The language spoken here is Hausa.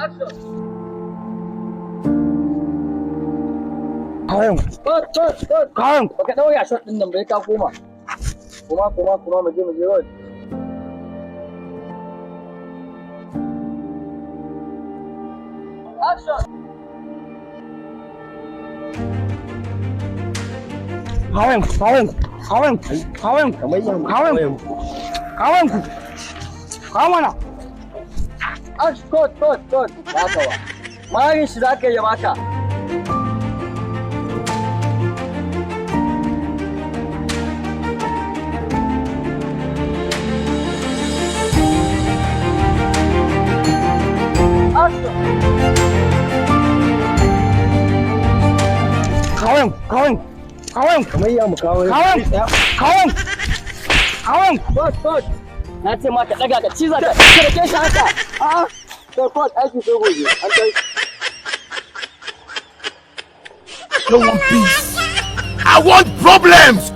Action. Kayan. Cut, cut, cut. Kayan. Baka ɗaure a shot ɗin nan bai ka koma. Koma, koma, koma, mu je, mu je roll. Action. Kayan. Kayan. Kayan. Kayan. Kayan. Kayan ku. Kawo mana. Action, cut, cut, cut. Ba ka ba. Marin shi za ka yi maka. Action. Kayan. Kayan. Kayan. Kamar ya mu kawo. Kayan. Kayan. Kayan. Cut, cut. Na ce ma ka ɗaga ka ciza ka ka shi haka. A'a. To cut aiki sai gobe. An kai. I don't want peace. I want problems.